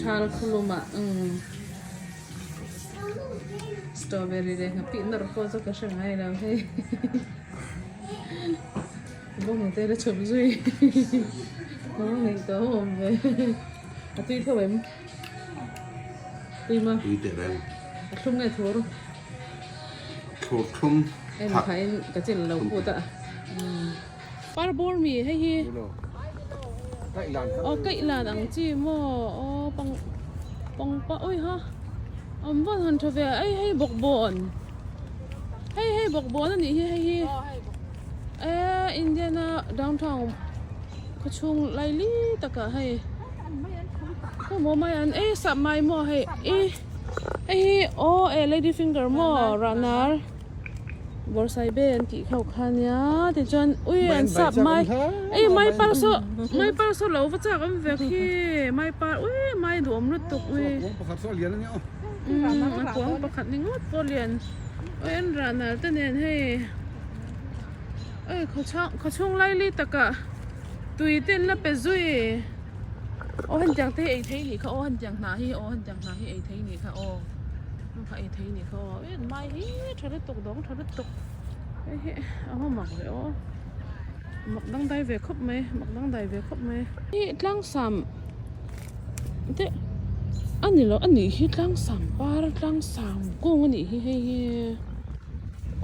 Thal khulumah umm strawberry leh nghapih nawr pawh chu ka hre ngai lo hei bawng te la chhawp zui bawng neih tawh a awm ve a tui tho em tui maw tui teh reng a thlum nge thur thur thlum en khain ka chin lo put a par bawr mi hei hi aw kaih lan ang chi maw aw pang pangpa awi ha an van han tha ve a hei hei bawkbawn hei hei bawkbawn a nih hi hei hi eee Indiana downtown khawchhung laili takah hei khaw maw mai an e sap mai maw hei e hei hi aw e lady finger maw rahnar. Bawrhsaibe an tih khauh kha ania tichuan ui an sap mai ei mai par saw mai par saw lo va chak awm ve khi mai par ui mai duhawm lutuk ui umm a kuang pakhat ni ngawt pawh lian ui an rah nal te nen hei ui khawchhang khawchhung laili takah tui te an la pe zui aw hetiang te hi ei thei nih kha aw hetiang hnah hi aw hetiang hnah hi ei thei nih kha aw. Ka ei thei nih kha aw en mai hi tha lutuk dawng tha lutuk hei hi a va mak ve aw mak dangdai ve khawp mai mak dangdai ve khawp mai hi tlangsam te a ni lo a nih hi tlangsam par tlangsam kung a nih hi hei hi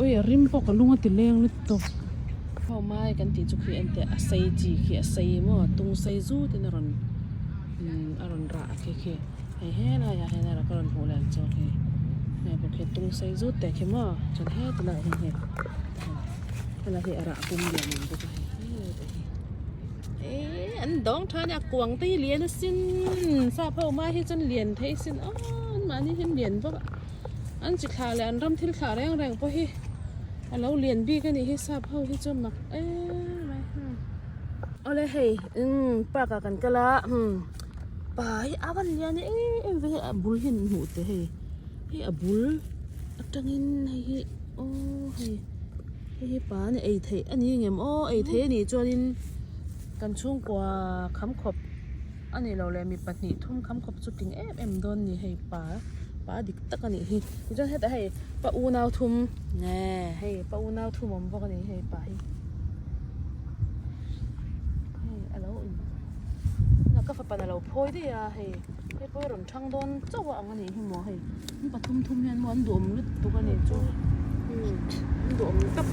ui a rim pawh ka lung a ti leng lutuk ho mai kan tih chu khi enteh a sei chi khi a sei maw tung sei zut in a rawn a rawn rah khi khi. Hei helai ah hian a rawn hmuh leh ang chu hei hei bawk hi tung sei zut te khi maw chuan heti laiah hian hei helai hi a rah pum lian ang bawk a hei helai te hi eee an dawng tha ania kuang te hi lian asin sap ho hma hi chuan lian thei sin aw an mahni hian lian vak a an chi thlah leh an ram thil thlah reng reng pawh hi a lo lian bik anih hi sap ho hi chuan mak em mai awle hei umm park ah kan kal a umm. Pa hi a van lian em em ve hei a bul hi an hmuh teh hei hei a bul atangin hei hi aw hei hei hi pa an ei theih a ni ngem aw ei theih a nih chuanin kan chhungkua kham khawp a nih loh leh mi pahnih thum kham khawp chu tling em em dawn a ni hei pa pa dik tak a nih hi tichuan hetah hei pa unau thum nge hei pa unau thum a awm bawk a ni hei pa hi hei a lo in. Ka fapa na lo phawi daih a hei hei pawh hi rawn thang dawn chauh a ang a nih hi maw hei an pathum thum hian maw an duhawm lutuk a nih chu umm an duhawm tak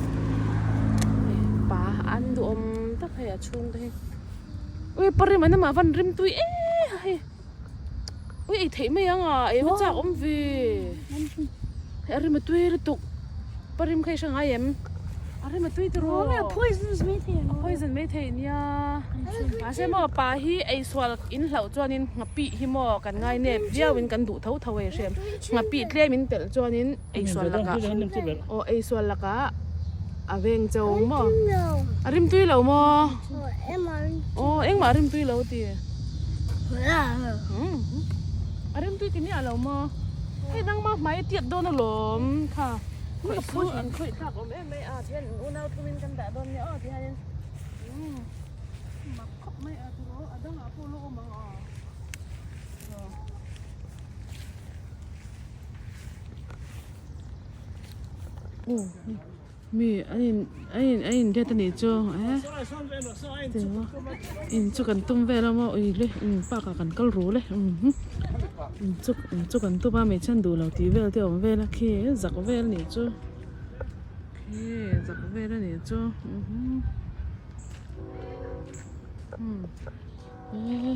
hei pa an duhawm tak hei a chhung te hi ui pa rim an amah van rim tui e hei ui ei theih mai ang a ei va chak awm ve hei a rim a tui lutuk pa rim kha i hre ngai em. A rem a tui tiraw? A poison mai thei A poison mai thei nia. Mahse maw pa hi eisual in hlauh chuanin nghapih hi maw kan ngai nep viauin kan duh tho tho ei hrem. Nghapih tlem in telh chuanin eisual lakah aw eisual lakah a veng cheu maw? A rim tui lo maw? Aw engmah a rim tui lo ti. A rim tui ti miah lo maw? Hei nangmah hmai a tiat dawn alawm kha. Khawih chu an khawih thlak awm em mai a tihian an unau thumin kan dah dawn nia aw tihianin umm mak khawp mai a tiraw a dangah pawh la awm ang a aw mi an in an in an in let a nih chu eh in chu kan tum vel a maw ui le in park ah kan kal ru le umm. Inchuk inchuk an tum a hmeichhe an duh lo tih vel te a awm vel a khi zak vel a nih chu khi zak vel a nih chu umm eee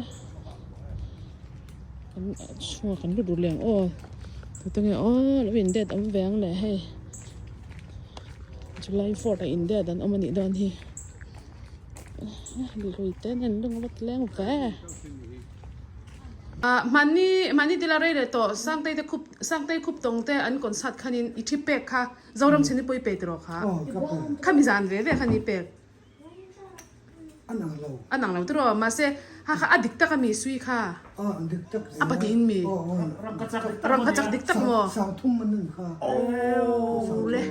kan chhungah kan lut ru leh ang aw tute nge aw lo in det awm ve ang le hei July fourth a in det an awm a nih dawn hi lui te nen lung a va ti leng ve. Mahni mahni tila rei leh tawh Sangtei te khup Sangtei khup tawng te an concert khanin i thi pek kha Zoram chhini pawh i pe tiraw kha kha mi zan ve ve khan i pek A nang lo. A nang lo tiraw mahse ha kha a dik tak a mi sui kha a patling mi rangkachak dik tak maw Sangthum an nun kha Awle.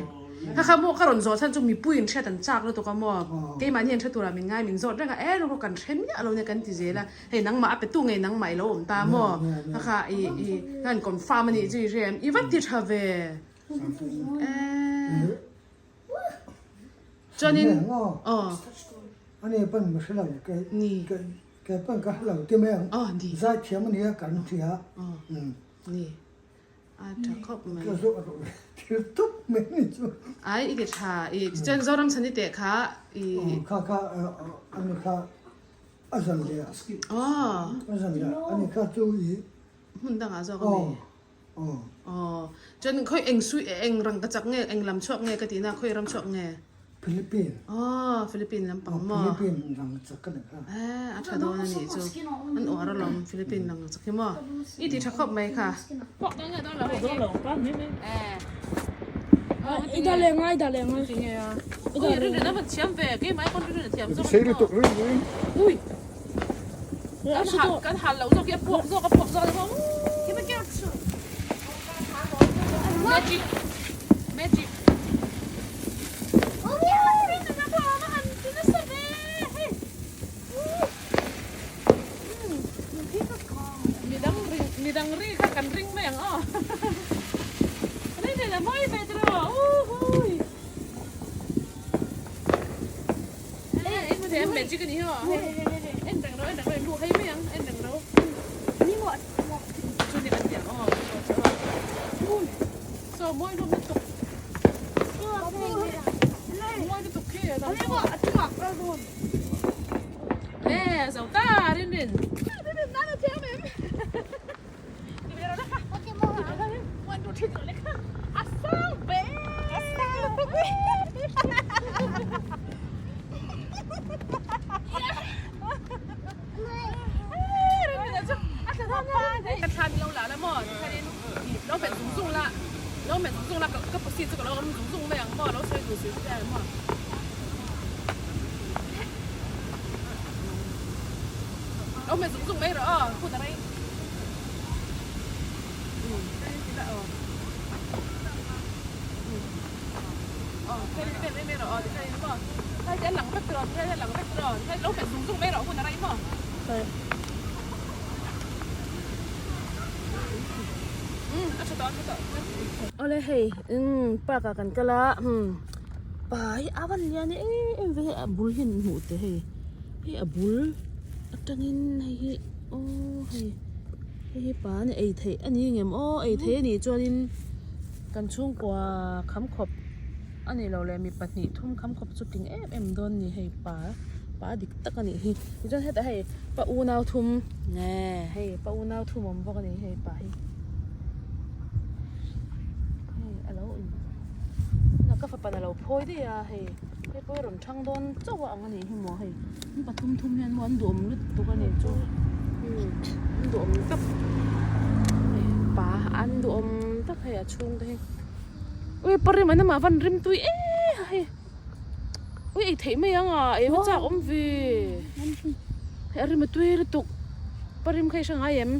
Kha kha maw ka rawn zawh chhan chu mipuiin hriat an chak lutuk a maw? Keimahni an hre turah min ngai min zawt reng a, e rawh kan hre miah lo nia kan ti zel a, hei nangmah a petu ngei nangmah i lo awm ta maw? Kha kha i i kan confirm a nih chu i hre em? I va ti tha ve. E chuanin aw. Ani pawn ka hre lo kei kei pawn ka hre lo ti mai ang. Zaithiam a nia kan hria. Ni. A tha khawp mai. Ka zawh rawh le thil tup mai ni chu. Ai i ti tha i tichuan Zoram chhan i teh kha i. Aw kha kha ani kha a zan leh a. Aw. A zan leh ani kha chu i. Hmun dangah zawk a mi. Aw. Aw chuan khawi eng sui eng rang ka chak nge eng lam chhuak nge ka tihna khawi ram chhuak nge. Philippine. Aw Philippine lampang maw? Philippine lang chak ka ni kha. Eh a tha dawn a nih chu. An uar alawm Philippine lang chak hi maw? I ti tha khawp mai kha. I da leh ngai da leh ngai. Tinge a? Ui rin rin a van thiam ve keimah pawn rin rin a thiam zawk a ni maw? Sei lutuk rin rin. Ui kan hal kan hal loh zawk hi a puak zawk a puak zawk a ni maw? Magic magic. Midang ri kha kan ring mai ang aw. Rin rin a mawi ve tiraw uhui. En magic a ni hi aw. En reng ro en reng ro in lu hei mai ang en reng ro. Chu ni kan ti ang aw. Saw mawi hlawm lutuk. Mawi lutuk khi a dang pawh. Le zo ta rin rin. Rin rin nana thiam em. Ti ve rawh le kha. One two three rawh le kha. A sang ve. A sang lutuk. Rin rin chu a thla thla thla. Thla min lo la la maw tikhanin. Lo hmet zung zung la, lo hmet zung zung la ka pusi chu ka lo awm zung zung mai ang maw, lo sawi duh suih suih ang maw. Lo hmet zung zung mai rawh aw, hun a rei. Aw, hei vel mai mai rawh aw, tikhain maw. Hei te an lang vek tawh, hei te an lang vek tawh, hei lo hmet zung zung mai rawh hun a rei maw. Awle hei umm park ah kan kal a umm pa hi a van lian em em ve hei a bul hian in hmuh teh hei hei a bul atangin hei hi aw hei hei hi pa an ei theih a ni ngem aw ei theih a nih chuanin kan chhungkua kham khawp a nih loh leh mi pahnih thum kham khawp chu tling em em dawn a ni hei pa pa dik tak a nih hi tichuan hetah hei pa unau thum nge hei pa unau thum awm bawk a ni hei pa hi hei a lo in ka fapa a lo phawi daih a hei hei pawh hi rawn thang dawn chauh a ang a nih hi maw hei an pathum thum hian maw an duhawm lutuk a nih chu umm an duhawm tak hei pa an duhawm tak hei a chhung te hi. Ui parim an amah van rim tui e hei ui ei theih mai ang a ei va chak awm ve hei a rim a tui lutuk parim kha i hre ngai em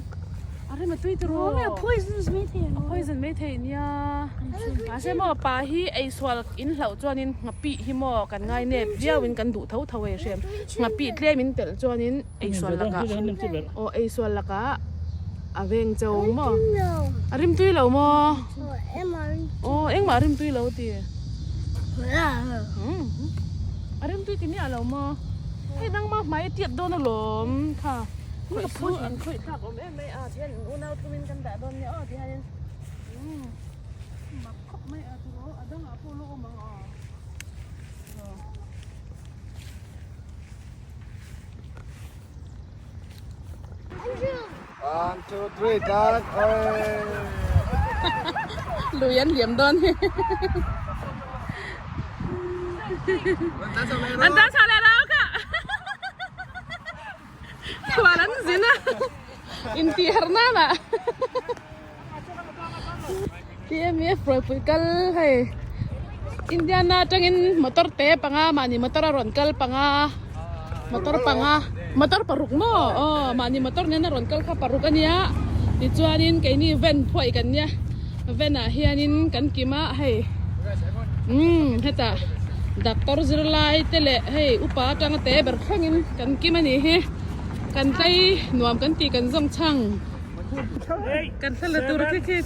a rim a tui tiraw a poison mai thei nia mahse maw pa hi ei sual in hlauh chuanin nghapih hi maw kan ngai nep viau in kan duh tho tho e hrem nghapih tlem in telh chuanin ei sual lakah aw ei sual lakah a veng chau maw a rim tui lo maw aw engmah a rim tui lo ti a rim tui ti miah lo maw hei nangma hmai a tiat dawn alawm kha khawih su an khawih thlak awm em mai a tihian in unau thumin kan dah dawn nia aw tihianin mak khawp mai a tiraw a dangah pawh la awm ang a. One, two, three, done. Lui an liam dawn hi. An tan chho leh lo ka. Khual an zin a. Intih harh nan ah. TMF rawipui kal hei Indiana atangin motor te panga mahni motor a rawn kal panga motor panga motor paruk maw aw mahni motor nen a rawn kal kha paruk a nia tichuanin keini van phuaih kan nia van ah hianin kan kim a hei. Umm hetah doctor zirlai te leh hei upa atanga te ber thlengin kan kim a nih hi kan tlei nuam kan tih kan zawng chhang kan thla la tur khi khi.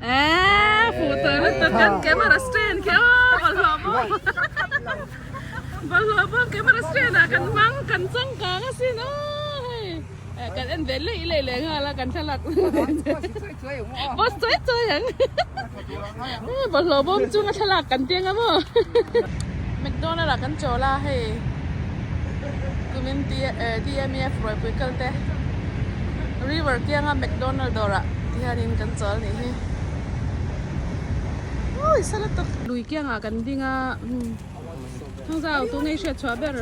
Eee fuh tawh lutuk kan camera stand khi aw bawlhhlawh bawm bawlhhlawh bawm camera stand ah kan hmang kan changkang asin aw hei kan en ve leih leih leh nghal a kan thlalak post chuai chuai ang bawlhhlawh bawm chunga thlalak kan ti anga maw McDonald ah kan chawl a hei kumin TMEF ruaipui kal te river kianga McDonald dawrah tihianin kan chawl anih hi ui sa lutuk lui kiangah kan ding a thangzau tu ngei hriat chhuah ber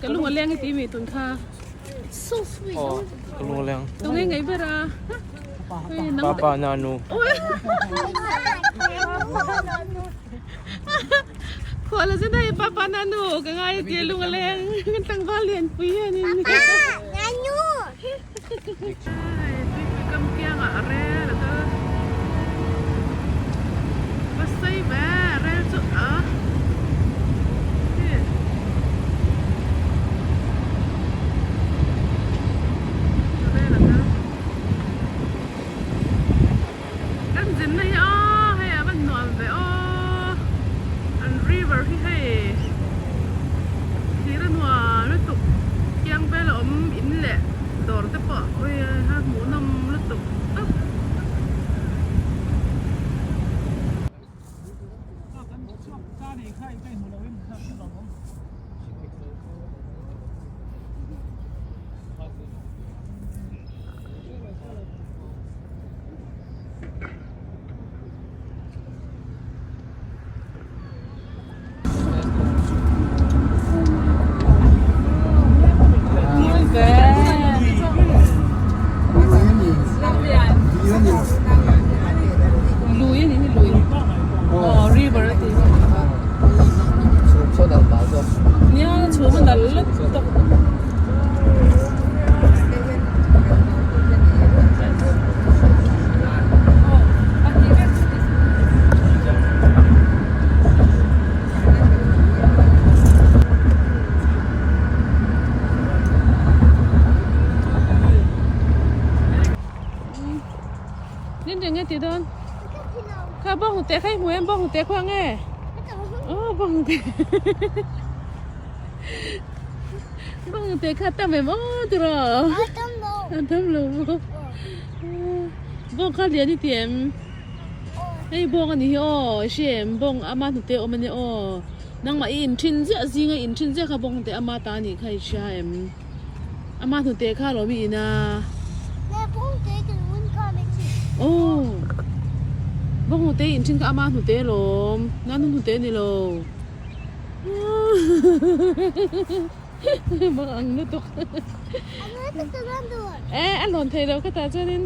ka lung a leng i tih mi tun kha aw ka lung a leng tu ngei ngei ber a papa nanu Khual a zet a hei papa nanu ka ngai a tia lung a leng kan tlangval lian pui hianin papa nanu hei tuipui kam kiangah a rel a kal va sei ve rel chu a hei rel a kal. Kan zinna hi aw hei a va nuam ve aw an river hi hei thir a nuam lutuk kiang vel a awm in leh dawr te pawh ui a hmuhnawm lutuk tawp. Lui a ni hi lui aw river a tih hi nia chhum a dal lutuk. Nên đừng nghe tí đơn Kha bông té khai mùi em bông té khoa nghe Ô bông té Bông té kha tâm em ô tụi rồi Tâm lo Bông kha lian i ti em Hei bawng a ni hi aw i hria em bawng ama hnute awm a nia aw nangmah i inthin ziah zinga i inthin ziah kha bawng hnute ama ta a nih kha i hria em ama hnute kha a lawm i in a aw bawng hnute i inthin kha ama hnute alawm nanu hnute a ni lo bawng ang lutuk e a lawn thei lo ka tah chuanin.